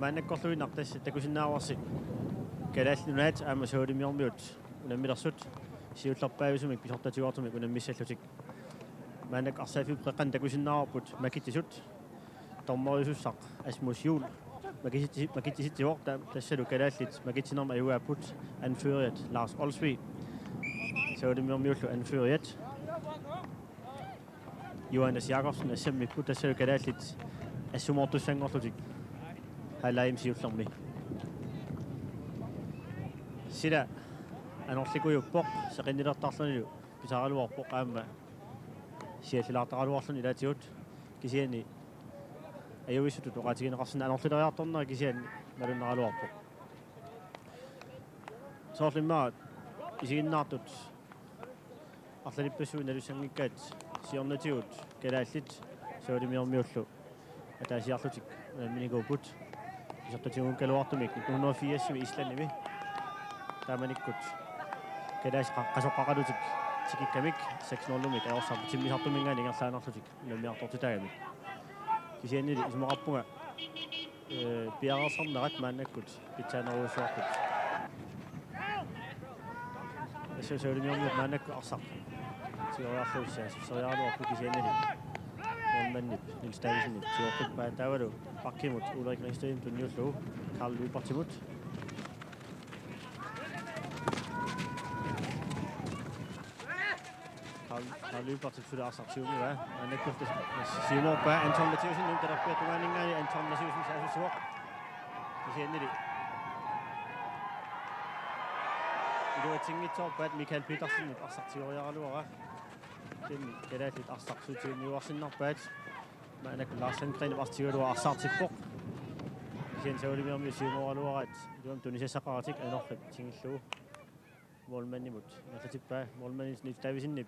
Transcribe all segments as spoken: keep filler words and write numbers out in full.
Maannakkorluinnaq tassa takusinnaavarsi Kalaallit Nunaat aamma Savalimmiormiut unammilersut siullerpaavisumik pisortatigoortumik unammissallutik. Maannakkut arsaaffik qeqqanut takusinnaavarput makitsisut. Dommerisussaq Asmus Juul makitsi-, makitsisitsivoq, ta-, tassalu kalaallit makitsinermut ajugaapput, anføreriat Lars Olsvig. Savalimmiormiullu anføreriat Johannes Jakobsen assammipput, tassalu kalaallit assumoortussanngorlutik halvlegimi siullermi. Sila anorlikujuppoq, seqinnilertarlunilu pisaraluarpoq aamma siallilaartaraluarluni ilaatigut, kisianni ajorissutut oqaatigineqarsinnaavoq anorlileriartornera, kisianni malunnaraluarpoq. Soorlu immaqa isiginnaartut arlalippassuit nalussanngikkaat siornatigut kalaallit Savalimmiormiullu ataasiarlutik unamminikuupput. Pisortatigoorukkaluartumik nitten hundrede og firsimi Islandimi. Taamanikkut kalaallit qa-, qasoqqaqalutik tikikkamik seks nul-imik ajorsarput, timmisartuminngaanniit ingerlaannarlutik unammiartortitaagamik. Kisiannili isumaqarpunga, ee, piareersarnerat maannakkut pitsaanerujussuarput. Tassa Savalimmiormiut maannakkut arsaq tigoriarlugu saassusseriaraluarput, kisiannili målmandip Niels Davidsenip tigoqqippaa, taavalu bakkimut Ulrik Ringstedimut tunniullugu Karl Lyberthimut. Karl, Karl Lyberthip suli arsaq siumivaa. Maannakkut siumoorpaa Anton Mathæussenip talerpiata tungaaninngaanniit, Anton Mathæussen saassussivoq. Kisiannili iluatsinngitsoorpaat Michael Petersenip arsaq tigoriaraluaraa. Kisianni kalaallit arsaq suli tigummiuarsinnarpaat. Maannakkut Lars Sandgrenip arsaq tigualuaraa arsaartippoq. Kisianni Savalimmiormiut siumooraluaraat iluamik tunisassaqaratik, anorlip tigullugu målmandimut ingerlatippaa. Målmandip Niels Davidsenip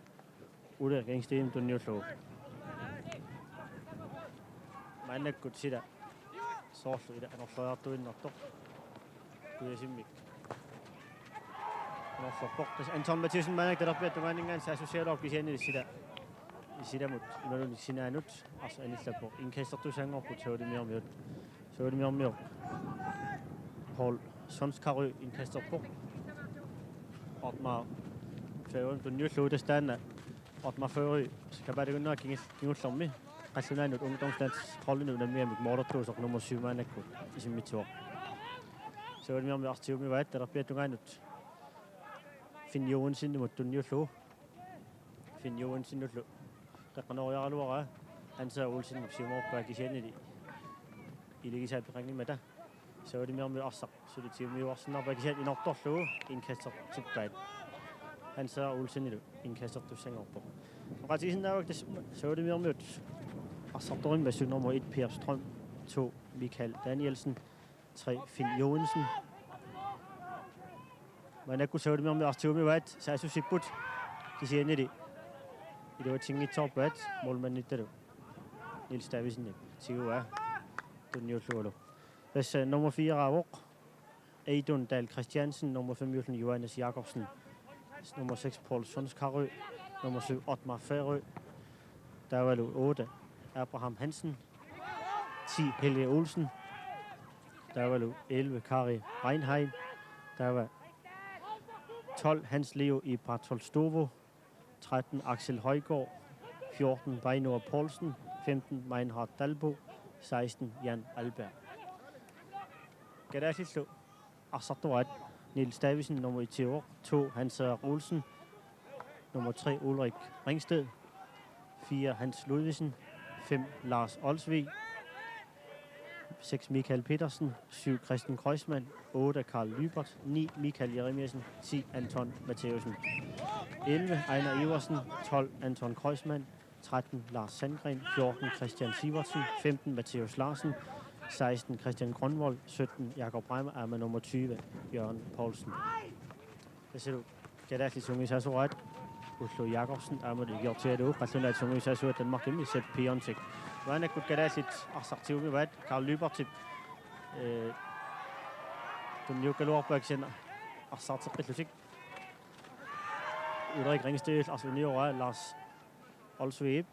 Ulrik Ringstedimut tunniullugu. Maannakkut sila soorlu ila anorleriartuinnartoq. Kujasimmik anorlerpoq. Tassa Anton Mathæussen maannakkut talerpiata tungaaninngaanniit saassussigaluarpoq, kisiannili sila, silamut imaluunniit sinaanut arsaq anillappoq. Indkastertussanngorput Savalimmiormiut. Savalimmiormiut Paul Sonskary indkasterpoq. Otmar Færø tunniullugu, tassa taanna Otmar Færø sapaatip-akunnera kingul-, kingullermi qallunaanut ungdomslandsholdinut unammigamik målertuusoq nummer syv maannakkut isimmitsivoq. Savalimmiormiut arsaq tigumivaat talerpiata tungaanut Finn Johansenimut tunniullugu. Finn Johansenillu qeqqanooriaraluaraa, Hans Olsenip siumoorpaa kisiannili iligisaa peqanngimmata. Savalimmiormiut arsaq suli tigummiuarsinnarpaat, kisianni inortorlugu indkastertippaat. Hans Olsenilu indkastertussanngorpoq. Oqaatigisinnaavakka tassa Savalimmiormiut arsartorimmassuk: Nummer et, Per Strøm, to, Michael Danielsen, tre, Finn Johansen. Maannakkut Savalimmiormiut arsaq tigumivaat, saassussipput, kisiannili iluatsinngitsoorpaat, målmandittalu Niels Davidsenip tiguaa tunniullugulu. Tassa nummer fire-avoq Eidun Dahl Christiansen, nummer fem-iulluni Johannes Jakobsen, nummer seks Paul Sonskary, nummer syv Otmar Færø, taavalu otte Abraham Hansen, ti Helge Olsen, taavalu elleve Kari Reinheim, taava tolv Hans Leo i Bartolstovo, tretten Axel Højgaard, fjorten Beinor Poulsen, femten Meinhard Dalbo, seksten Jan Alberg. Kalaallillu arsartoraat: Niels Davidsen, nummer et-iuvoq, to Hans Henrik Olsen, nummer tre Ulrik Ringsted, fire Hans Ludvigsen, fem Lars Olsvig, seks Michael Petersen, syv Christian Kreuzmann, otte Karl Lybert, ni Michael Jeremiassen, ti Anton Mathæussen, elleve Ejnar Iversen, tolv Anton Kreuzmann, tretten Lars Sandgren, fjorten Christian Sivertsen, femten Matthæus Larsen, seksten Christian Grønvold, sytten Jakob Reimer, aamma nummer tyve Jørgen Poulsen. Tassaalu kalaallit sungiusaasoraat Ullu Jakobsen aammalu ikiortigalugu qallunaat sungiusaasuat Danmarkimi Sepp Piontek. Maannakkut kalaallit arsaq tigumivaat, Karl Lybertip, ee, tunniukkaluarpaa kisianni arsaarteqqillutik. Ulrik Ringstedip arsaq unioraa, Lars Olsvigip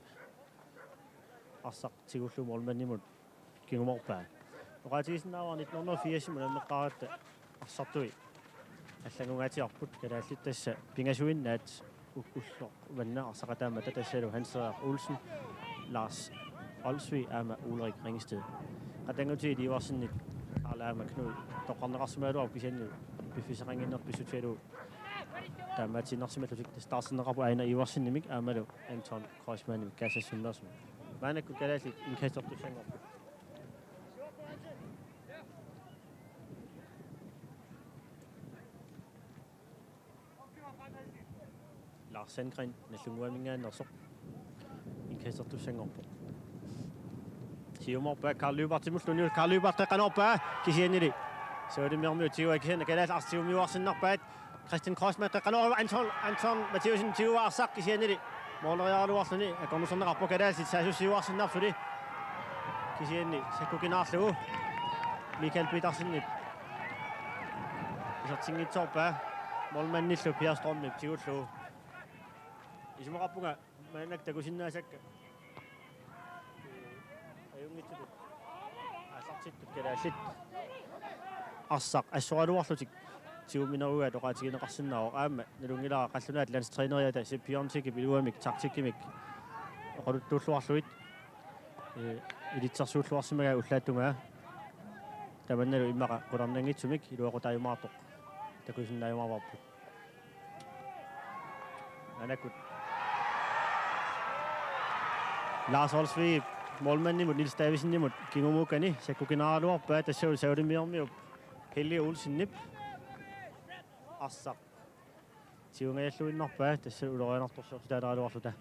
arsaq tigullugu målmandimut kingumoorpaa. Oqaatigisinnaavara nitten hundrede og firs unammeqqaaratta arsartui allanngungaatsiarput, kalaallit tassa pingasuinnaat uk-, ulloq manna arsaqataammata, tassalu Hans Frederik Olsen, Lars Olsvig aamma Ulrik Ringsted. Qatanngutigiit Iversenit Karl aamma Knud toqqarneqarsimagaluarput, kisianni piffissaqannginnerput pissutigalugu taamaatiinnarsimallutik. Tassa taarserneqarput Ejnar Iversenimik aammalu Anton Kreutzmannimik Kaassassummeersumik. Maannakkut kalaallit indkastertussanngorput. Lars Sandgren Nagdlunguaminngaanneersoq indkastertussanngorpoq. Siumoorpaa Karl Lyberthimut tunniu-, Karl Lyberth qeqqanoorpaa, kisiannili Savalimmiormiut tiguaat, kisianni kalaallit arsaq tigummiuarsinnarpaat. Kristian Kreutzmann qeqqanoorpaa, Anton, Anton Mathiassen tiguaa arsaq, kisiannili mooleriaraluarluni akornuserneqarpoq, kalaallit saassussiuarsinnarput suli. Kisianni sakkukinaarlugu Michael Petersenip isertinngitsoorpaa, målmandillu Per Strømip tigullugu. Isumaqarpunga maannakkut takusinnaasakka, ee, ajunngitsutut aallartittut kalaallit arsaq assoraluarlutik tigumminerugaat oqaatigineqarsinnaavoq. Aamma nalunngilara qallunaat landstræneriata Sepp Piontekip iluamik taktikkimik oqaluttuulluarlugit, ee, ilitsersuulluarsimagaat ullaap tungaa. Tamannalu immaqa qularnanngitsumik iluaqutaajumaartoq takusinnaajumaarparput. Maannakkut Lars Olsvigip målmandimut Niels Davidsenimut kingumuukani sakkukinaaraluarpaa, tassalu Savalimmiormiup Helge Olsenip arsaq tigungajaalluinnarpaa, tassalu ulorianartorsiortitaaleraluarluta.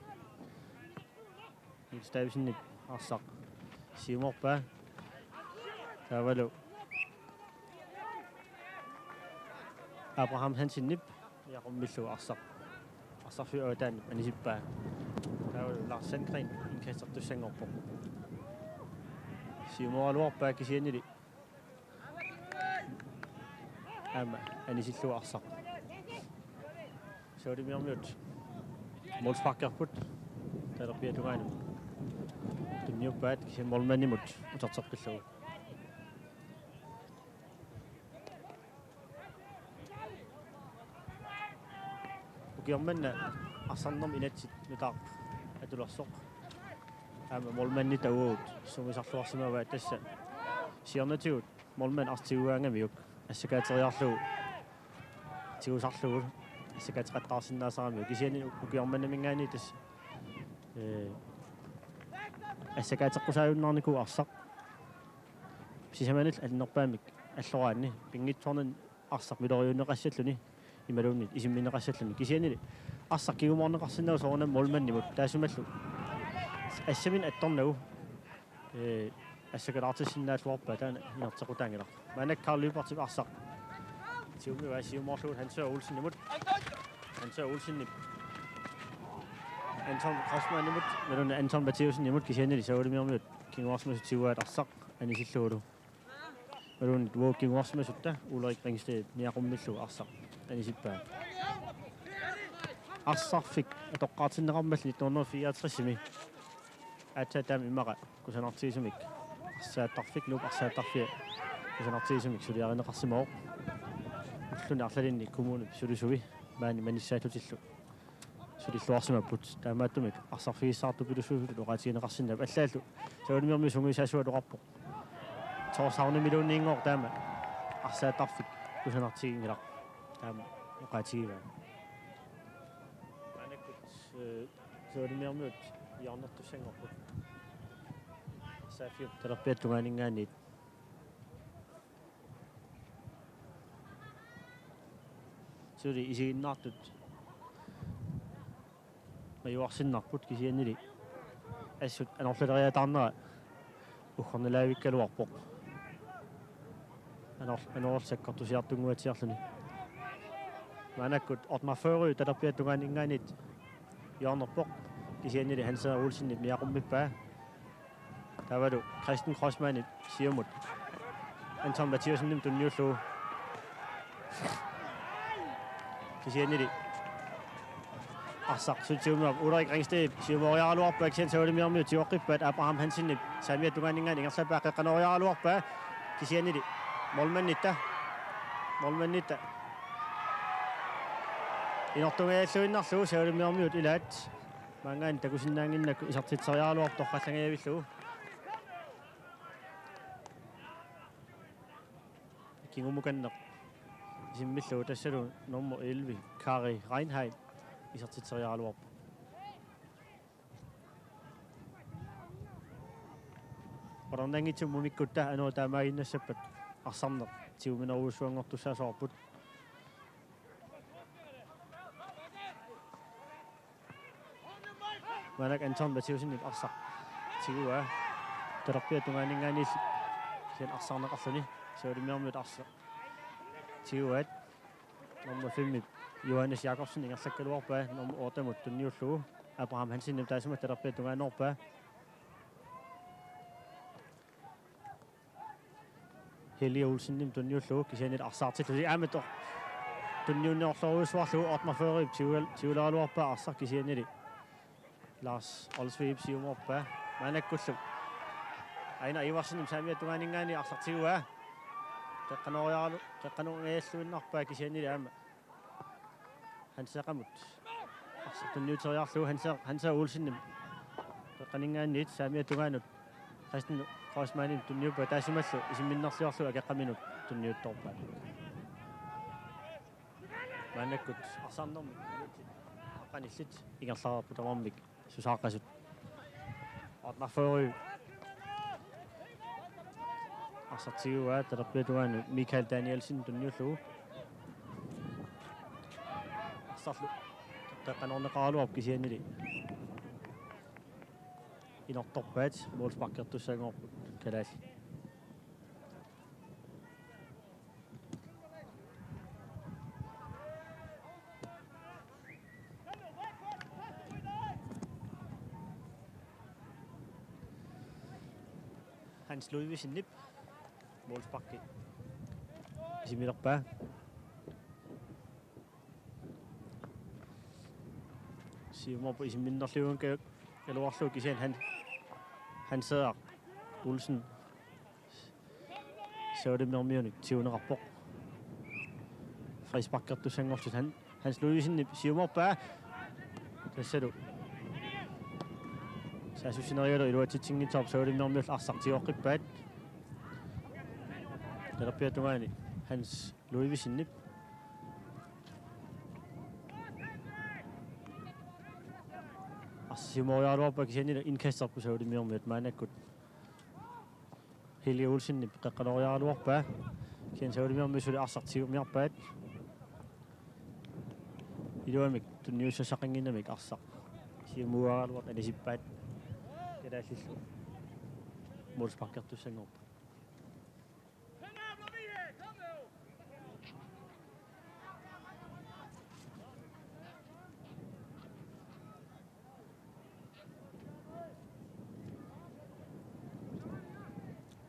Niels Davidsenip arsaq siumoorpaa. Taavalu Abraham Hansenip niaqummillugu arsaq, arsarfiup avataanut anisippaa. Taavalu Lars Sandgren indkastertussanngorpoq. Siumooraluarpaa, kisiannili aamma anisillugu arsaq. Savalimmiormiut målsparkerput talerpiata tungaanut tunniuppaat, kisianni målmandimut uterteqqillugu. Ukioq manna arsarnermi inatsit nutaaq atulersoq aamma målmandit uagut sungiusarluarsimavaat, tassa siornatigut målmand arsaq tigugaangamiuk assakaateriarlugu tigusarlugu assakaateqattaarsinnaasaramiuk, kisianni ukioq mannaminngaanniit tassa, ee, assakaateqqusaajunnaarnikuuvoq arsaq. Sisamanillu annerpaamik alloraanni pinngitsoornani arsaq miloriunneqassalluni imaluunniit isimminneqassalluni, kisiannili arsaq kingumoorneqarsinnaavoq soorunami målmandimut, taassumalu assaminnik attornagu, ee, assakalaartissinnaalluarpaa, taanna inerteqqutaanngilaq. Maannakkut Karl Lyberthip arsaq tigummivaat siumoorlugu Hans Olsenimut. Hans Olsenip Anton Kreutzmannimut, imaluunniit Anton Mathiassenimut, kisiannili Savalimmiormiut kinguarsimasut tiguaat arsaq anisillugulu. Imaluunniit uagut kinguarsimasutta Ulrik Ringsted niaqummillugu arsaq anisippaa. Arsarfik atoqqaartinneqarmalli nitten hundrede og fireogtresimi aatsaat taama immaqa kusanartigisumik arsaattarfik, Nuup arsaattarfia kusanartigisumik suliarineqarsimavoq. Ulluni arlalinni kommunip sulisui maani manissaallutillu sulilluarsimapput. Taamaattumik arsarfigissaartupilussuusutut oqaatigineqarsinnaavoq. Allaallu Savalimmiormiut sungiusaasuat oqarpoq, Tórshavnimiluunniinngooq taama arsaattarfik kusanartiginngilaq, taama oqaatigivaa. Maannakkut, ee, Savalimmiormiut hjørnertussanngorput. Saaffiup talerpiata tungaaninngaanniit suli isiginnaartut majuarsinnarput, kisiannili assut anorlaleriataarnera uggornalaavikkaluarpoq. Anor-, anorerlu sakkortusiartunnguatsiarluni. Maannakkut Otmar Førøe talerpiata tungaaninngaanniit hjørnerpoq, kisiannili Hans Olsenip niaqummippaa. Taavalu Kristian Kreutzmannip siumut Anton Mathiassenimut tunniullugu. Kisiannili arsaq suli tigummivarput, Ulrik Ringstedip siumooriaraluarpaa, kisianni Savalimmiormiut tigoqqippaat, Abraham Hansenip saamiata tungaaninngaanniit ingerlappaa, qeqqanooriaraluarpaa. Kisiannili målmanditta. Målmanditta. Inortungajalluinnarlugu Savalimmiormiut ilaat. Maanngaanniit takusinnaannginnakku isertitseriaraluarpoq torrallangajavillugu. Kingumukanneq isimmillugu tassalu nummer elleve, Kari Reinheim, isertitseriaraluarpoq. Qularnanngitsumik mumikkutta anori taamaaginnassappat arsarneq tiguminerujussuanngortussaasoqarput. Maannakkut Anton Mathæusenip arsaq tiguaa. Talerpiata tungaaninngaanniit kisianni arsarneqarluni. Savalimmiormiut arsaq tiguaat. Nummer fem-ip Johannes Jakobsen ingerlakkaluarpaa nummer otte-mut tunniullugu. Abraham Hansenip taassuma talerpiata tungaanoorpaa. Helge Olsenip tunniullugu kisiannili arsaartillusi aamma tor-, tunniunnerlorujussuarlugu otteogfyrre-ip tigul-, tiguleraluarpaa arsaq kisiannili Lars Olsvigip siumoorpaa. Maannakkullu Ejnar Iversenip saamiata tungaaninngaanniit arsaq tiguaa. Qeqqanooriaralu-, qeqqanungajalluinnarpaa kisiannili aamma Hanseeqamut arsaq tunniuteriarlugu Hanse-, Hanse Olsenip qeqqaninngaanniit saamiata tungaanut Christian Kreutzmannip tunniuppaa, taassumalu isimminnerliorlugu akeqqaminut tunniuttoorpaat. Maannakkut arsarnermik qanillit ingerlareerput tamarmik susaaqasut. Otteogfyrre arsaq tiguaa talerpiata tungaanut Michael Danielsen tunniullugu. Arsarlu qeqqanoorneqaraluarpoq kisiannili inortorpaat, målsparkertussanngorput kalaallit. Hans Ludvigsenip målsparki isimilerpaa. Siumoorpoq isimminnerliugaluarlugu kisianni Han-, Hanseeq Olsen Savalimmiormiunut tiguneqarpoq. Frisparkertussanngorlutik. Han-, Hans Ludvigsenip siumoorpaa. Tassalu saassussinerigalugu iluatsitsinngitsoorpoq Savalimmiormiut arsaq tigoqqippaat. Talerpiata tungaani Hans Ludvigsenip arsaq siumooriaraluarpaa kisiannili indkasterput Savalimmiormiut maannakkut. Helge Olsenip qeqqanooriaraluarpaa. Kisianni Savalimmiormiut suli arsaq tigumiarpaat. Iluamik tunniussassaqannginnamik arsaq siumuugaluartoq anisippaat. Kalaallillu målsparkertussanngorput.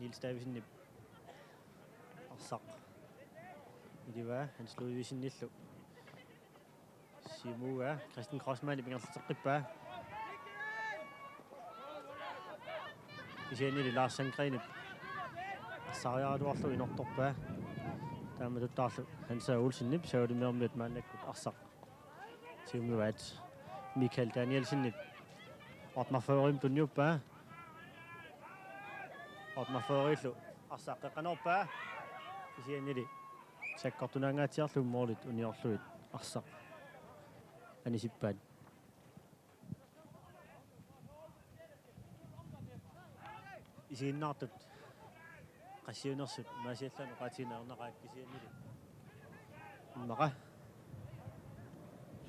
Niels Davidsenip arsaq ilivaa Hans Ludvigsenillu. Siumuaa, Christian Kreutzmannip ingerlateqqippaa. Kisiannili Lars Sandgrenip arsaariaraluarlugu inortorpaa. Taamatuttaarlu Hans Olsenip Savalimmiormiut maannakkut arsaq tigumivaat. Michael Danielsenip otteogfyrre-mut tunniuppaa. Otteogfyrre-llu arsaq qeqqanoorpaa. Kisiannili sakkortunaangaatsiarlugu målit uniorlugit arsaq anisippaat. Isiginnaartut qassiunersut imaasiallaannaq oqaatigineq ajornaqaaq kisiannili. Immaqa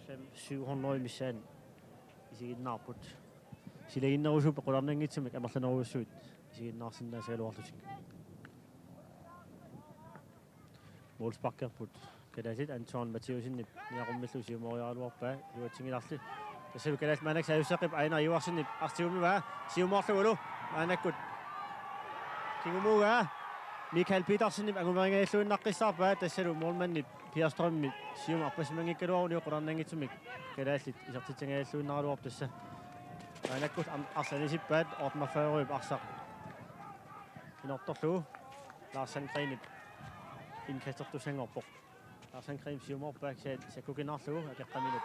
fem, syv hundrede missaani isiginnaarput. Silaginnerusupput qularnanngitsumik amerlanerujussuit isiginnaarsinnaasagaluarlutik. Målsparkerput kalaallit. Anton Mathæusenip niaqummillu siumooriaraluarpaa, iluatsinngilaq. Tassalu kalaallit maannakkut saajusseqqippaat, Ejnar Iversenip arsaq tigumivaa, siumoorlugulu maannakkut kingumuugaa. Michael Petersenip angumeringajalluinnaqqissaarpaa, tassalu målmandip Piastrømip siumut arpassimanngikkaluaruni qularnanngitsumik kalaallit isertitsingajalluinnaraluarput tassa. Maannakkut am-, arsaq anisippaat, otteogfyrre-p arsaq inortorlugu. Lars Sandgrenip indkastertussanngorpoq. Lars Sandgren siumoorpaa kisianni sakkukinaarlugu akeqqaminut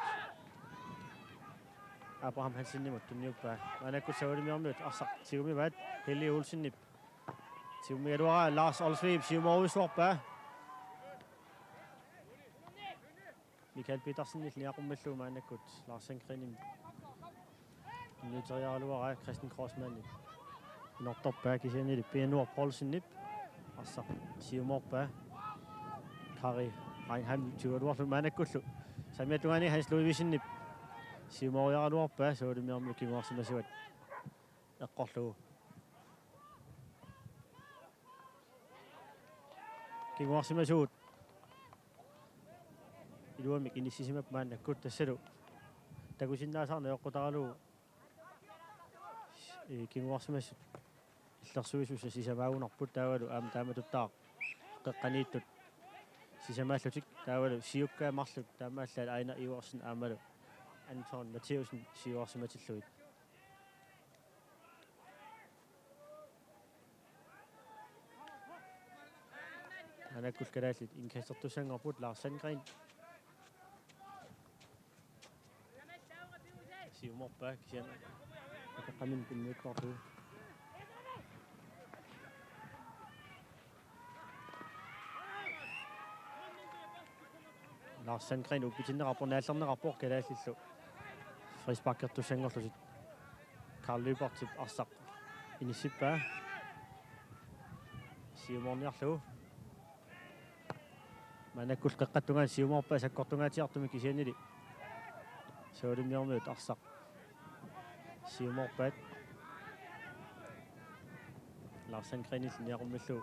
Abraham Hansenimut tunniuppaa. Maannakkut Savalimmiormiut arsaq tigumivaat. Heli Olsenip tigummigaluaraa Lars Olsvigip siumoorujussuarpaa. Michael Petersenip niaqqummillugu maannakkut Lars Sandgrenimut tunniuteriaraluaraa. Christian Kreutzmannip inortorpaa kisiannili Pia Nord Poulsenip arsaq siumoorpaa. Kari Reinheim tigugaluarlugu maannakkullu saamiata tungaani Hans Ludvigsenip siumooriaraluarpaa, Savalimmiormiut kinguarsimasuat eqqorlugu. Kinguarsimasuat iluamik inissisimapput maannakkut, tassalu takusinnaasanik eqqutaralugu, ee, kinguarsimasut illersuisussat sisamaagunarput taavalu aamma taamatuttaaq qeqqaniittut sisamaallutik taavalu siukkaat marluk taamaallaat Aina Iversen aammalu Anton Mathæussen siuarsimatillugit. Maannakkut kalaallit indkastertussanngorput. Lars Sandgren siumoorpaa kisianni akeqqaminut tunniukkaarlugu. Lars Sandgren uppitinneqarpoq, naallerneqarpoq kalaallillu frisparkertussanngorlutik. Karl Lyberthip arsaq inissippaa. Siumoorniarlugu. Maannakkut qeqqata tungaanut siumoorpaa sakkortungaatsiartumik kisiannili Savalimmiormiut arsaq siumoorpaat. Lars Sandgrenip niaqqummillugu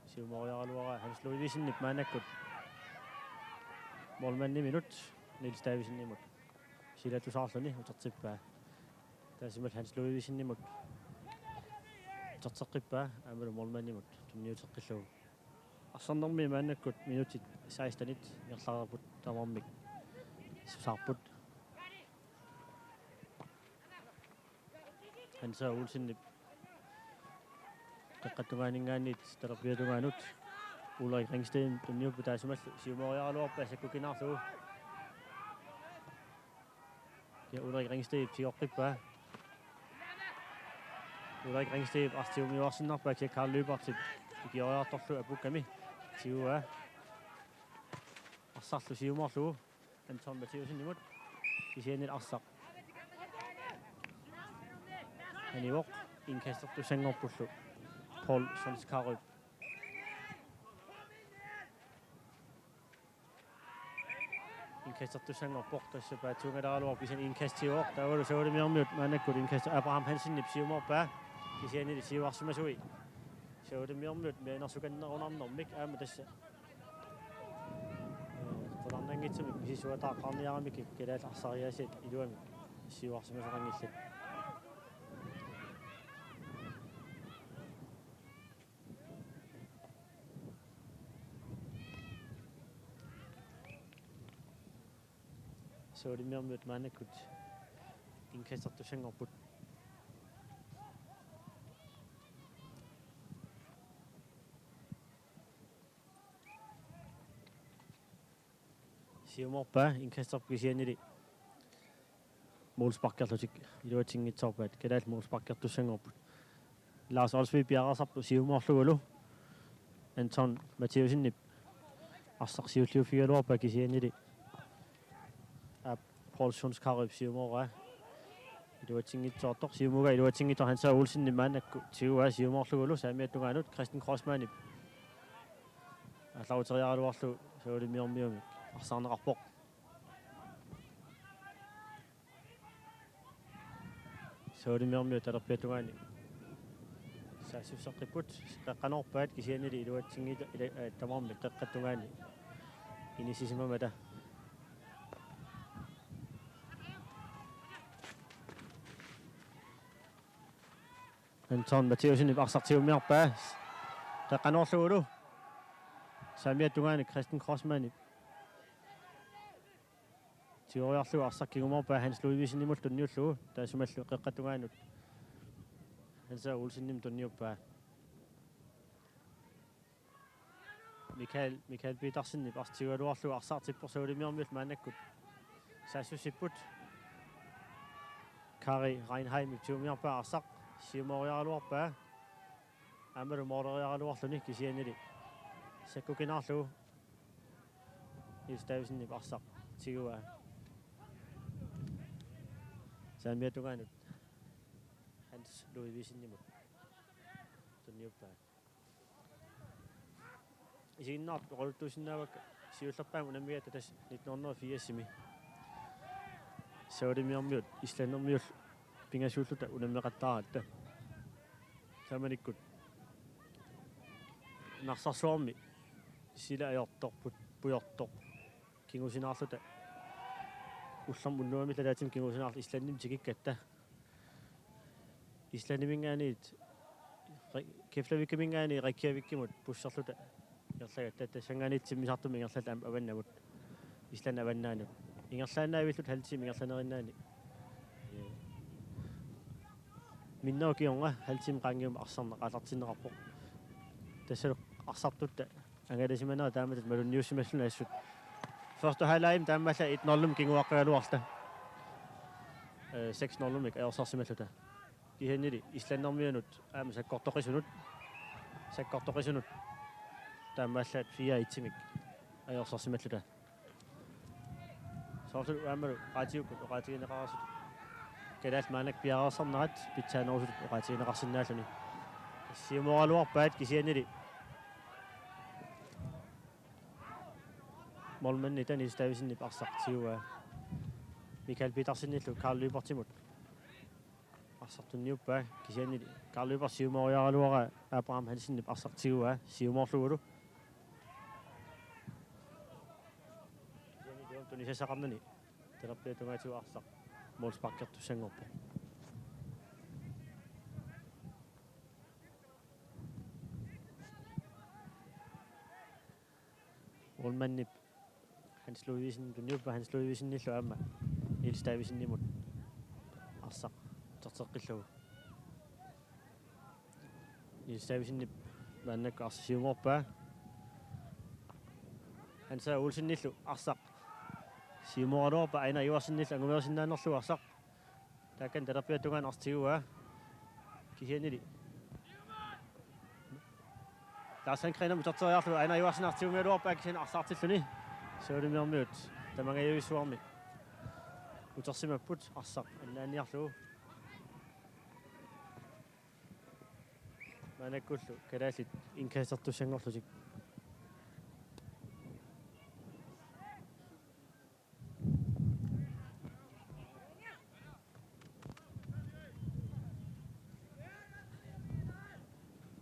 siumooriaraluaraa. Hans Ludvigsenip maannakkut målmandiminut Niels Davidsenimut silatusaarluni utertippaa. Taassuma Hans Ludvigsenimut uterteqqippaa aammalu målmandimut tunniuteqqillugu. Arsarnermi maannakkut minutsit sekstenit ingerlareerput, tamarmik susaarput. Hans Olsenip qeqqata tungaaninngaanniit talerpiata tungaanut Ulrik Ringstedimut tunniuppaa, taassumalu siumooriaraluarpaa sakkukinaarlugu. Ja Ulrik Ringstedip tigoqqippaa. Ulrik Ringstedip arsaq tigumiuarsinnarpaa kisianni Karl Lyberthip ikioriartorlugu apukkami tiguaa. Arsarlu siumoorlugu Anton Mathæussenimut, kisiannili arsaq anivoq, indkastertussanngorpullu Paul Sonskarup. Indkastertussanngorpoq, tassa paatsuunngilaraluarpoq kisianni indkast tigoq, taavalu Savalimmiormiut maannakkut indkast Abraham Hansenip siumoorpaa, kisiannili siuarsimasui Savalimmiormiut mianersukannerunarnermik aamma tassa qularnanngitsumik misissuataaqarniaramikku kalaallit arsariaasiat iluamik siuarsimasoqanngillat. Savalimmiormiut maannakkut indkastertussanngorput. Siumoorpaa indkasterput kisiannili målsparkerlutik iluatsinngitsoorpaat. Kalaallit målsparkertussanngorput. Lars Olsvig piareersarpoq siumoorlugulu. Anton Mathæussenip arsaq siulliuffigigaluarpaa kisiannili aap Paul Sonskarup siumooraa. Iluatsinngitsoortoq, siumugaa iluatsinngitsoortoq, Hans Olsenip maannakkut tiguaa siumoorlugulu saamiata tungaanut. Christian Kreutzmannip aallaruteriaraluarlugu Savalimmiormiumik arsarneqarpoq. Savalimmiormiut talerpiata tungaani saassusseqqipput, qeqqanoorpaat kisiannili iluatsinngilaq ila-, eh, tamarmik qeqqata tungaani inissisimammata. Anton Mathæussenip arsaq tigummiarpaa. Qeqqanoorlugulu. Saamiata tungaani Christian Kreutzmannip tigoriarlugu arsaq kingumoorpaa Hans Ludvigsenimullu tunniullugu. Taassumalu qeqqata tungaanut Hans Olsenimut tunniuppaa. Michael, Michael Petersenip arsaq tigugaluarlugu arsaq tippoq Savalimmiormiut maannakkut saassussipput. Kari Reinheimip tigumiarpaa arsaq siumooriaraluarpaa. Aammalu mooleriaraluarluni kisiannili sakkukinaarlugu Niels Davidsenip arsaq tiguaa. Saamiata tungaanut Hans Ludvigsenimut tunniuppaa. Isiginnaartut oqaluttuussinnaavakka siullerpaamik unammigatta tassa nitten hundrede og firsimi. Savalimmiormiut islandimiut pingasuulluta unammeqattaaratta. Taamanikkut Narsarsuarmi sila ajortoq put-, pujortoq kingusinaarluta. Ullormut unnuamillu ataatsimut kingusinaarluta Islandimut tikikkatta. Islandiminngaanniit Re-, Keflavikiminngaanniit Reykjavikimut busserluta ingerlagatta, tassanngaanniit timmisartumik ingerlalluta aamma avannamut, Islandip avannaanut. Ingerlaannaavilluta halv time ingerlanerinnaani. Minnerunngilaq halv time qaangiummik arsarneq aallartinneqarpoq. Tassalu arsartutta angalasimanerat taamatut malunniussimalluni assut. Første halvlegimi taamaallaat et nul-imik kinguaqqagaluarluta. Øh, seks nul-imik ajorsarsimalluta. Kisiannili islandimiunut aamma sakkortoqisunut. Sakkortoqisunut. Taamaallaat fire et-imik ajorsarsimalluta. Soorlu aammalu raatiukkut oqaatigineqarasut. Kalaallit maannakkut piareersarnerat pitsaanerusutut oqaatigineqarsinnaalluni. Siumooraluarpaat kisiannili. Målmandip Niels Davidsenip arsaq tiguaa. Michael Petersenillu Karl Lyberthimut arsaq tunniuppaa kisiannili. Karl Lyberth siumooriaraluaraa Abraham Hansenip arsaq tiguaa siumoorlugulu. Kisiannili tunisasaqarnani talerpiata tungaatigut arsaq målsparkertussanngorpoq. Målmandip Hans Ludvigsen tunniuppaa, Hans Ludvigsenillu aamma Niels Davidsenimut arsaq uterteqqillugu. Niels Davidsenip maannakkut arsaq siumoorpaa. Hans Olsenillu arsaq siumooraluarpaa, Einar Iversenillu angumerisinnaannerlugu arsaq. Taakani talerpiata tungaanut arsaq tiguaa. Kisiannili Lars Sandgrenimut uterteriarlugu Einar Iversen arsaq tigumigaluarpaa kisianni arsartilluni. Savalimmiormiut tamangajavissuarmi utersimapput arsaq annaanniarlugu. Maannakkullu kalaallit indkastertussanngorlutik.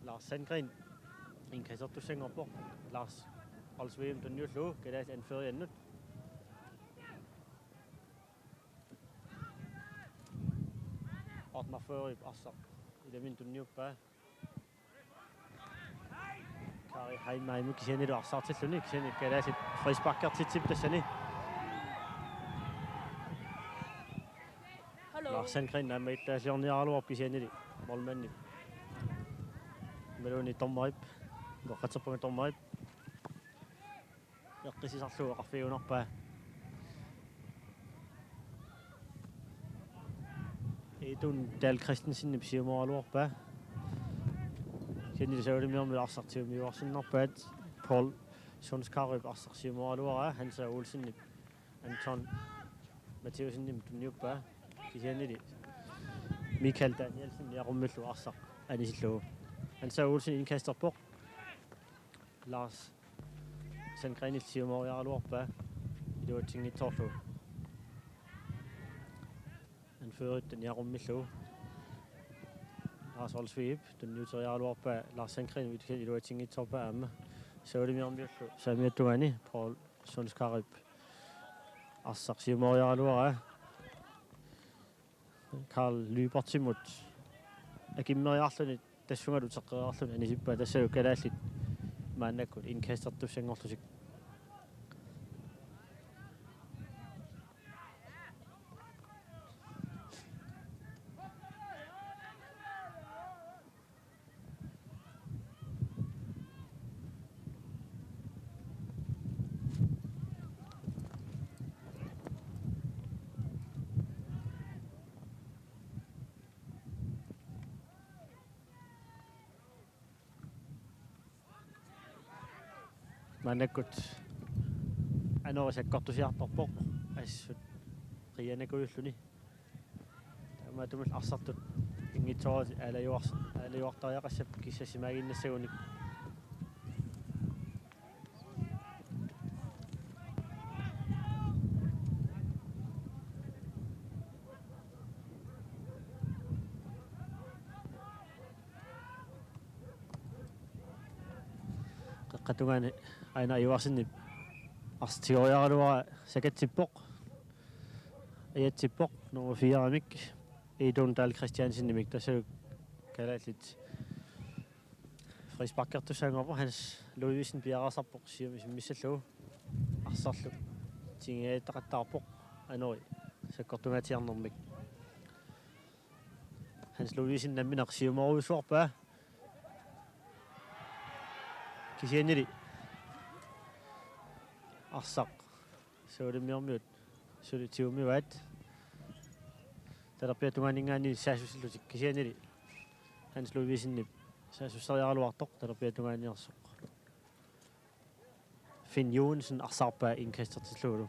Lars Sandgren indkastertussanngorpoq. Lars Olsvigimut tunniullugu kalaallit anføreriannut. Otmar Førip arsaq ilaminnut tunniuppaa. Kari Heimheimip kisiannili arsartilluni, kisianni kalaallit frisparkertitsipput tassani. Hallo. Lars Sandgren naammagittaalliorniaraluarpoq kisiannili målmandip. Imaluunniit dommerip, utoqqatserpunga dommerip eqqissisarlugu oqarfigigunarpaa. Idun Dahl Christensenip siumooraluarpaa. Kisiannili Savalimmiormiut arsaq tigumiuarsinnarpaat. Paul Sundskærip arsaq siumooraluaraa, Hans Olsenip Anton Mathiassenimut tunniuppaa. Kisiannili Michael Danielsen niaqummillu arsaq anisillugu. Hans Olsen indkasterpoq. Lars Sandgrenip siumooriaraluarpaa iluatsinngitsoorlugu. Anføreritta niaqummillugu. Lars Olsvigip tunniuteriaraluarpaa, Lars Sandgrenip iluatsinngitsoorpaa aamma. Savalimmiormiullu saamiata tungaani Paul Sundskærip arsaq siumooriaraluaraa. Karl Lyberthimut akimmeriarluni tassungalu uteqqeriarluni anisippaa, tassalu kalaallit maannakkut indkastertussanngorlutik. Maannakkut Anori sakkortusiartorpoq assut qiianakujullugu. Taamaattumillu arsartut inngitsoorlutik aalajuars-, aalajuartariaqassapput kissassimaginnassagunik. Qeqqata tungaani Ejnar Iversenip arsaq tigoriaraluara sakatsippoq. Ajatsippoq nummer fire-mik, Idun Dahl Christiansenimik, tassalu kalaallit frisparkertussaanngorpoq. Hans Ludvigsen piareersarpoq siumut isimmissallugu. Arsarlu tigoriartaqattaarpoq Anori sakkortungaatsiarnermik. Hans Ludvigsen nammineq siumoorujussuarpaa. Kisiannili arsaq Savalimmiormiut suli tigummivaat. Talerpiata tungaaninngaanniit saassussillutik, kisiannili Hans Ludvigsenip saassusseriaraluartoq talerpiata tungaaniarsoq. Finn Joensen arsaarpaa indkastertillugulu.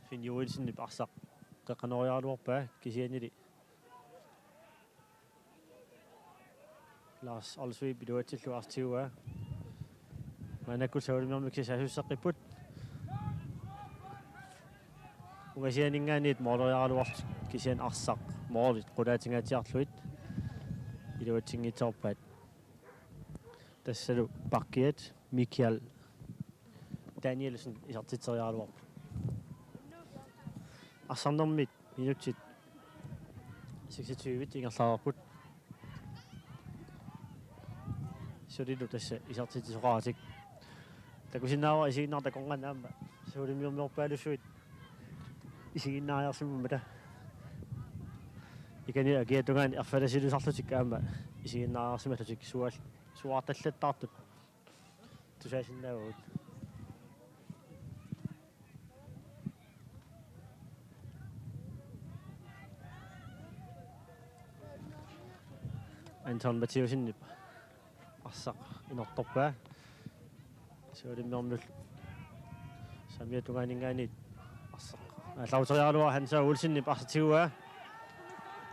Finn Joensenip arsaq qeqqanooriaraluarpaa, kisiannili Lars Olsvig iluatsillugu arsaq tiguaa. Maannakkut Savalimmiormiut kisiat saassusseqqipput. Ungasianinngaanniit mooleriaraluarlutik, kisianni arsaq moolit qulaatinngaatiarlugit iluatsinngitsoorpaat. Tassalu pakkiat Michael Danielsen isertitseriaraluarpoq. Arsarnermit minutsit seksogtyve ingerlareerput. Sulilu tassa isertitsisoqaratik. Takusinnaavara isiginnaartut akornanni aamma Savalimmiormiorpaalussuit isiginnaariarsimammata. Ikani akia tungaani erfalasilusarlutik aamma isiginnaariarsimallutik sual-, suaartallattaartut tusaasinnaavagut. Anton Mathiassenip arsaq inortorpaa. Savalimmiormiut saamiata tungaaninngaanniit arsaq aallarteriaraluara, Hans Olsenip arsaq tiguaa.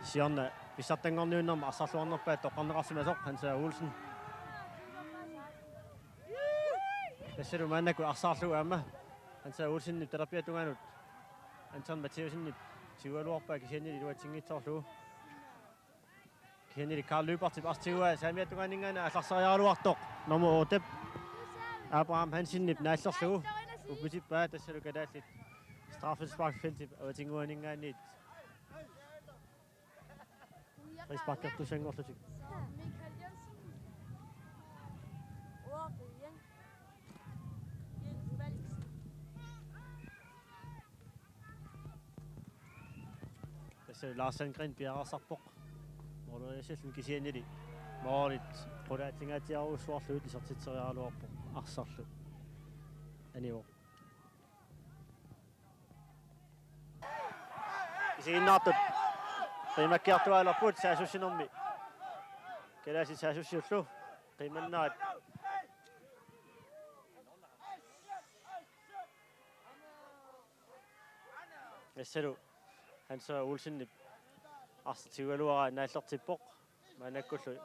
Siorna pissartanngorniunnermi arsarluarnerpaat toqqarneqarsimasoq Hans Olsen. Tassalu maannakkut arsaarlugu aamma Hans Olsenip talerpiata tungaanut Anton Mathiassenip tiguaraluarpaa, kisiannili iluatsinngitsoorlugu. Kisiannili Karl Lyberthip arsaq tiguaa, saamiata tungaaninngaanniit aallarseriaraluartoq nummer otte, Abraham Hansenip naallerlugu uppitippaa, tassalu kalaallit straffesparkfeltip avatinnguaninngaanniit frisparkertussanngorlutik. Tassa Lars Sandgren piareersarpoq mooleriassalluni, kisiannili moolit qulaatingaatsiarujussuarlugit isertitseriaraluarpoq arsarlu anivoq. Isiginnaartut qimakkiartuaalerput saassussinermi. Kalaallit saassussiullu qimannaat. Tassalu Hans Olsenip arsaq tiguaraluara naallertippoq. Maannakkullu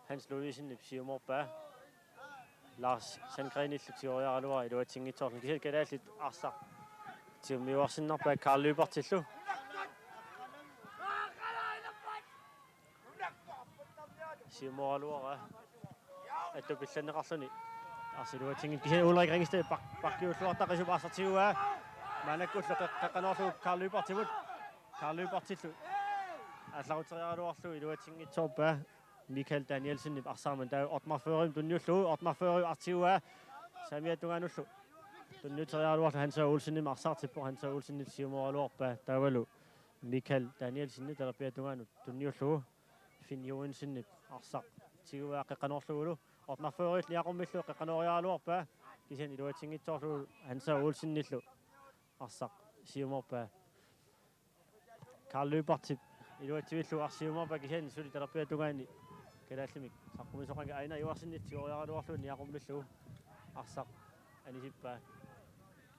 Hans Ludvigsenip siumoorpaa. Lars Sandgrenillu tigoriaraluara iluatsinngitsoorluni. Kisianni kalaallit arsaq tigummiuarsinnarpaat Karl Lyberthillu. Siumooraluara attupillanneqarluni. Arsaq iluatsinngitsoorluni, kisianni Ulrik Ringsted pak-, pakkiulluartaqisup arsaq tiguaa. Maannakkullu qeq-, qeqqanoorlugu Karl Lyberthimut. Karl Lyberthillu aallaruteriaraluarlugu iluatsinngitsoorpaa. Michael Danielsenip arsaq, taava Otmar Førimik tunniullugu, Otmar Førimip arsaq tiguaa. Saamiata tungaanullu tunniuteriaraluarlugu Hans Olsenimut arsaartippoq, Hans Olsenip siumooraluarpaa. Taavalu Michael Danielsenip talerpiata tungaanut tunniullugu Finn Joensenip arsaq tiguaa qeqqanoorlugulu. Otmar Førimillu Niaqormillu qeqqanooriaraluarpaa, kisianni iluatsinngitsoorlugu Hans Olsenillu arsaq siumoorpaa. Karl Lyberthip iluatsivillugu arsaq siumoorpaa, kisianni suli talerpiata tungaani Kalaallimik saqqumisoqanngilaq, Ejnar Iversenip tigoriaraluarlugu niaqqummillugu arsaq anisippaa.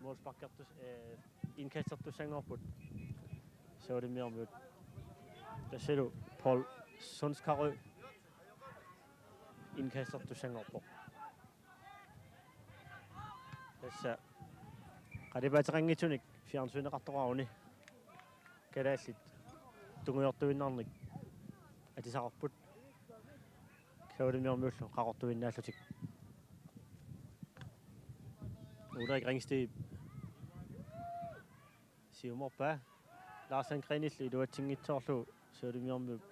Målsparkertus-, eh, indkastertussanngorput. Savalimmiormiut. Tassalu Paul Sundskarø indkastertussanngorpoq. Tassa qalipaateqanngitsunik fjernsyneqartoqaruni kalaallit tungujortuinnarnik atisaqarput. Savalimmiormiullu qaqortuinnaallutik. Ulrik Ringstedip siumoorpaa. Lars Sandgrenillu iluatsinngitsoorlugu Savalimmiormiut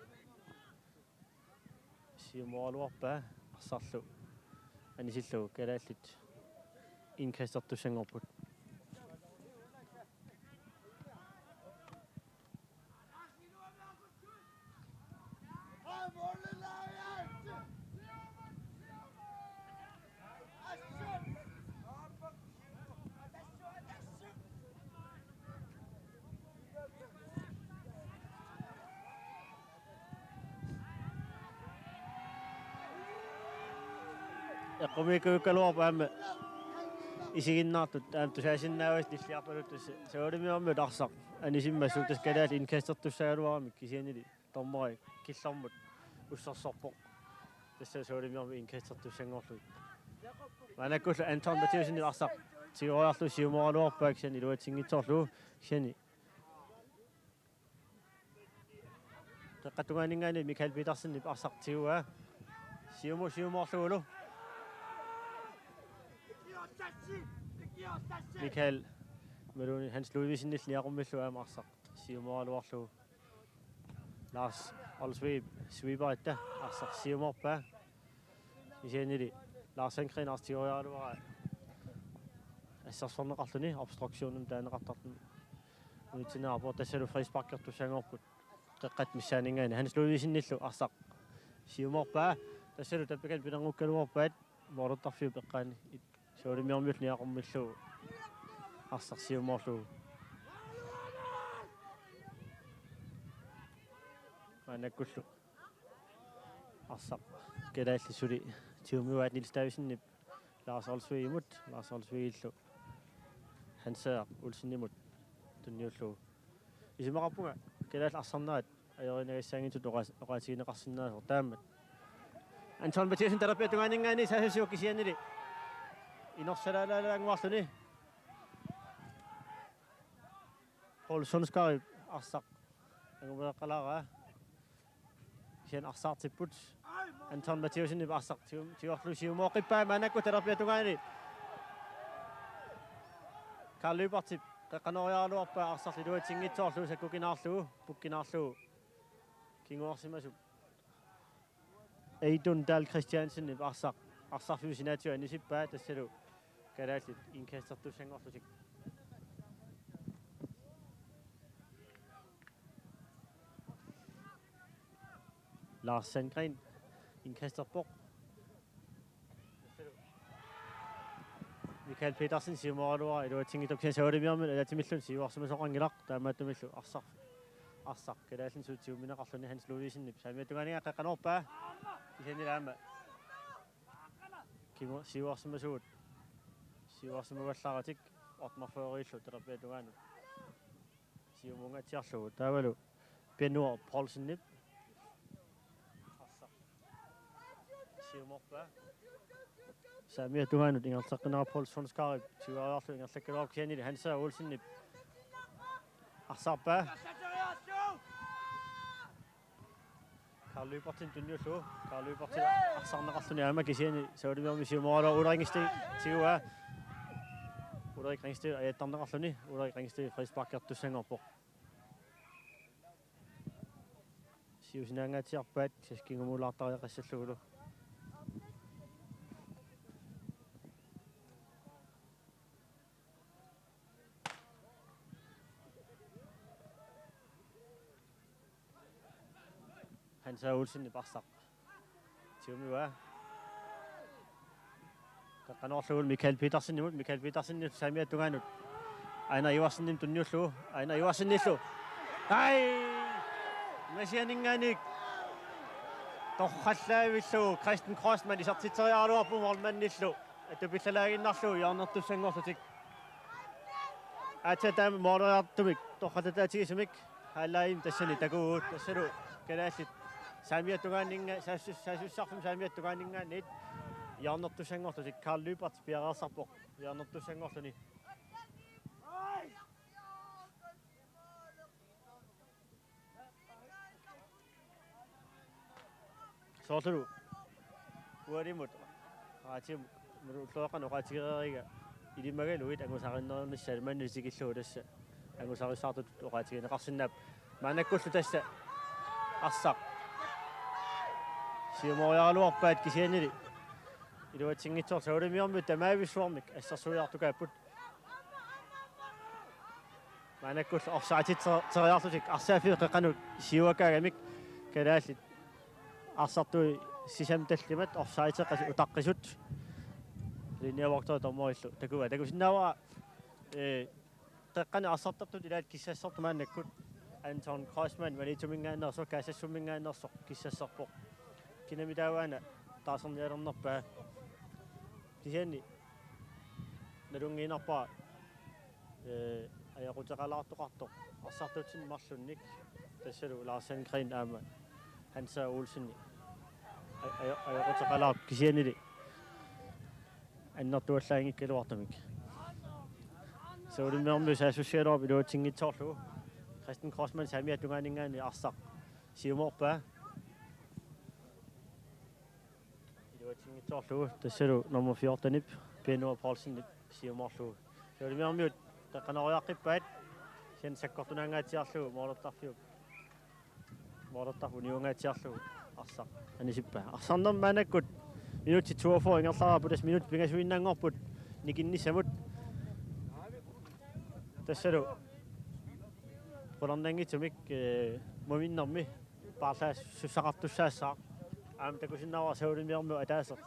siumooraluarpaa arsarlu anisillugu. Kalaallit indkastertussanngorput. Eqqumiikkuukkaluarpoq aamma isiginnaartut aamma tusaasinnaavasi nilliarpaluttussat. Savalimmiormiut arsaq anisimmassuk, tassa kalaallit indkastertussaagaluaramik, kisiannili dommeri killormut ussersorpoq. Tassa Savalimmiormiut indkastertussanngorlugit. Maannakkullu Anton Mathiassenip arsaq tigoriarlugu siumooraluarpaa, kisianni iluatsinngitsoorlugu, kisianni qeqqata tungaaninngaanniit Mikael Petersenip arsaq tiguaa. Siumut siumoorlugulu. Mikael Meloni Hans Ludvigsenillu niaqqummillugu aamma arsaq siumooraluarlugu. Lars Olsvig sweeperitta, arsaq siumoorpaa. Kisiannili Lars Sandgren arsaq tigoriaraluaraa assersorneqarluni, obstruktionimik taaneqartartuni unitsiinnarpoq. Tassalu frisparkertussanngorput qeqqata missaaninngaanniit. Hans Ludvigsenillu arsaq siumoorpaa. Tassalu tappikani pilerngukkaluarpaat, målertarfiup eqqaani Savalimmiormiut niaqqummillugu arsaq siumoorlugu. Maannakkullu arsaq kalaallit suli tigumivaat, Niels Davidsenip Lars Olsvigimut, Lars Olsvigillu Hans Olsenimut tunniullugu. Isumaqarpunga kalaallit arsarnerat ajorineqassaanngitsut oqaas-, oqaatigineqarsinnaasoq taammat. Anton Mathiassen talerpiata tungaaninngaanniit saassussivoq, kisiannili inersalalaannguarluni. Paul Sundskarip arsaq angumeeqqalaaraa. Kisianni arsaartipput. Anton Mathiassenip arsaq tiu-, tiorlu siumooqqippaa, maannakkut talerpiata tungaani Karl Lyberthip qeqqanooriaraluarpaa arsarlu iluatsinngitsoorlugu sakkukinaarlugu, pukkinaarlugu. Kinguarsimasup Eidun Dahl Christiansenip arsaq, arsarfiup sinaatigut anisippaa, tassalu kalaallit indkastertussanngorlutik. Lars Sandgren indkasterpoq. Mikael Petersen siumooraluaraa iluatsinngitsoorlugu, kisianni Savalimmiormiut ataatsimiilluni siuarsimasoqanngilaq, taamaattumillu arsaq, arsaq kalaallinik suli tiguneqarluni. Hans Ludvigsenip saamiata tungaaninngaanniit qeqqanoorpaa, kisianni aamma kingu-, siuarsimasugut, siuarsimavallaaratik Otmar Frederikillu talerpiata tungaanut siumunngatsiarlugu. Taavalu Benur Poulsenip arsaq siumoorpaa. Saamiata tungaanut ingerlateqqinneqarpoq, Paul Sundskarip tigoriarlugu ingerlakkaluarpoq, kisiannili Hans Olsenip arsarpaa. Karl Lyberthinip tunniullugu. Karl Lyberth arsarneqarluni aamma, kisianni Savalimmiormiut siumooraluaraa. Ulrik Ringstedip tiguaa. Ulrik Ringsted ajattarneqarluni. Ulrik Ringsted frisparkertussanngorpoq. Siusinaangaatsiarpaat, kisianni kingumulaartariaqassallugulu. Hans Olsenip arsaq tigumivaa. Qeqqanoorlugu Mikael Petersenimut, Mikael Petersenip saamiata tungaanut Ejnar Iversenimut tunniullugu, Ejnar Iversenillu. Ai! Masianinngaanniit Torrallaavillugu Christian Kreutzmann isertitseriaraluarpoq målmandillu. Atupillalaaginnarlugu hjørnertussanngorlutik. Aatsaat taama måleriartumik torrallataatigisumik halvlegimi tassani takuguuvoq, tassalu kalaallit saamiata tungaaninnga-, saassus-, saassussisarfimmi saamiata tungaaninngaanniit hjørnertussanngorlutik. Karl Lyberth piareersarpoq hjørnertussanngorluni. Soorlulu ualimut, aatim, mulu ulloqeqqanut oqaatigereeriga ilimagaluit angusaqarnerunissaat maanna tikillugu tassa angusaqartartut oqaatigineqarsinnaapput. Maannakkullu tassa arsaq siumoriaraluarpaat, kisiannili iluatsinngitsoorluni Saulimiormiut tamaavissuarmik assersuiartukaapput. Maannakkullu offside-teriarlutik arsaaffiup qeqqanut siuakaagamik kalaallit arsartui sisamat tallimat offside-eqasut utaqqisut. Linjevogteri dommerillu takuaa, takusinnaavara, ee, qeqqani arsartartut ilaat kissassasoq maannakkut. Anton Kreutzmann Maniitsuminngaanneersoq, Kaassassumminngaanneersoq kissassarpoq. Kinami taava una taarsernialernerpaa. Kisianni nalunngiinnarpara, ee, ajoquteqalaartoqartoq arsartuutsinni marlunnik, tassalu Lars Sandgreen aamma Hans Olsen a-, ajo-, ajoquteqalaartoq, kisiannili annertuallaanngikkaluartumik. Saulimiormiut saassussigaluarput iluatsinngitsoorlugu. Christian Kreutzmann saamiata tungaaninngaanniit arsaq siumoorpaa. Iluatsinngitsoorlugu, tassalu nummer fjorten-ip Benua Poulsenip siumoorlugu. Saulimiormiut qeqqanoriaqqippaat, kisianni sakkortunaangaatsiarlugu målertarfiup, målertarfik uniungaatsiarlugu arsaq anisippaa. Arsarnermi maannakkut minutsit toogfyrre ingerlareerput, tassa minutsit pingasuinnaanngorput nikinnissamut. Tassalu qularnanngitsumik, ee, muminnermi paarlaassussaqartussaassaaq. Aamma takusinnaavara Saulimiormiut ataaseq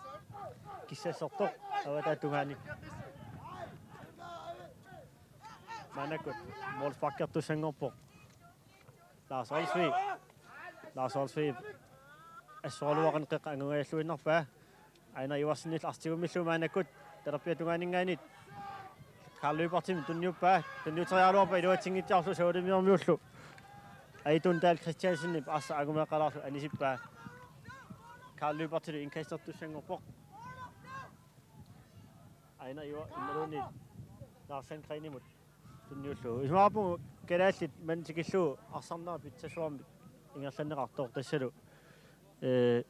kissassertoq avataata tungaani. Maannakkut målsparkertussanngorpoq Lars Olsvig. Lars Olsvig assoraluaqan qeqqa angugalluinnarpaa. Ejnar Iversenillu arsaq tigummillugu maannakkut talerpiata tungaaninngaanniit Karl Lyberthimit tunniuppaa, tunniuteriaraluarpaa iluatsinngitsoorlugu Saulimiormiullu. Aitun Dahl Christiansenip arsaq angumeeqqalaarlugu anisippaa. Karl Lyberthilu indkastertussanngorpoq. Ejnar Iver-, imaluunniit Lars Sandgreenimut tunniullugu. Isumaqarpunga kalaallit maanna tikillugu arsarnera pitsassuarmik ingerlanneqartoq, tassalu, ee,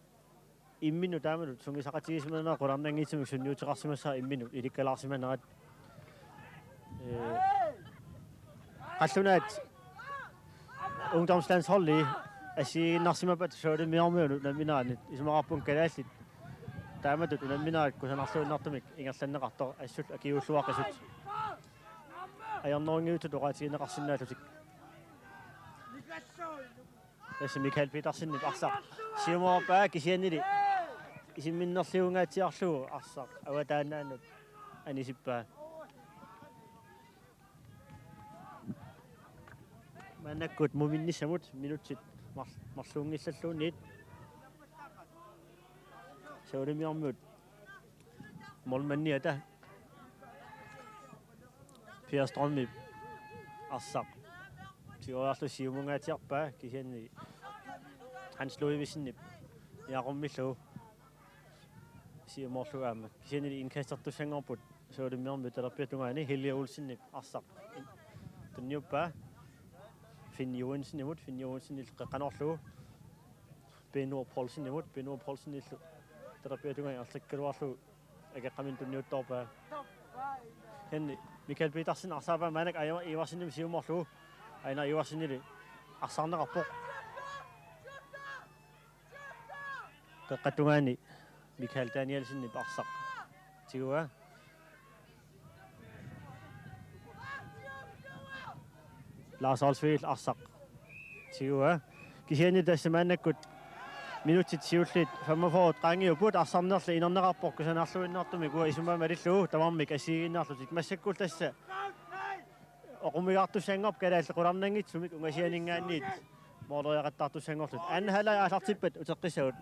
imminnut taamatut sungiusaqatigisimanera qularnanngitsumik sunniuteqarsimassaaq imminnut ilikkalaarsimanerat. Ee, qallunaat ungdomslandsholdi assigiinnarsimappata Saulimiormiut unammineranni, isumaqarpunga kalaallit taamatut unamminerat kusanarluinnartumik ingerlanneqartoq, assut akiuulluaqisut ajornerinngitsut oqaatigineqarsinnaallutik. Tassa Michael Petersenip arsaq siumoorpaa, kisiannili isimminnerliungaatsiarlugu arsaq avataannaannut anisippaa. Maannakkut muminnissamut minutsit mar-, marluunngillalluunniit Saulimiormiut målmandiata Per Strømip arsaq tigoriarlugu siumungaatsiarpaa, kisianni Hans Ludvigsenip niaqummillugu siumoorlugu aamma. Kisiannili indkastertussanngorput Saulimiormiut talerpiata tungaani. Helge Olsenip arsaq tunniuppaa Finn Johansenimut, Finn Johansenillu qeqqanoorlugu Benua Poulsenimut, Benua Poulsenillu talerpiata tungaani arsakkaluarlugu akeqqaminik tunniuttoorpaa. Kisianni Michael Petersen arsaappaa maannakkut Ejnar Iversenimut siumoorlugu. Ejnar Iversenili arsarneqarpoq. Qeqqata tungaani Michael Danielsenip arsaq tiguaa. Lars Olsvigip arsaq tiguaa. Kisianni tassa maannakkut minutsit siulliit femogfyrre qaangiupput, arsarnerli inerneqarpoq kusanarluinnartumik, uanga isumaga malillugu tamarmik assigiinnarlutik. Massakkullu tassa oqummigaartussanngorput kalaallit qularnanngitsumik ungasianinngaanniit måleriaqattaartussanngorlutik. Anden halvleg aallartippat uteqqissagut.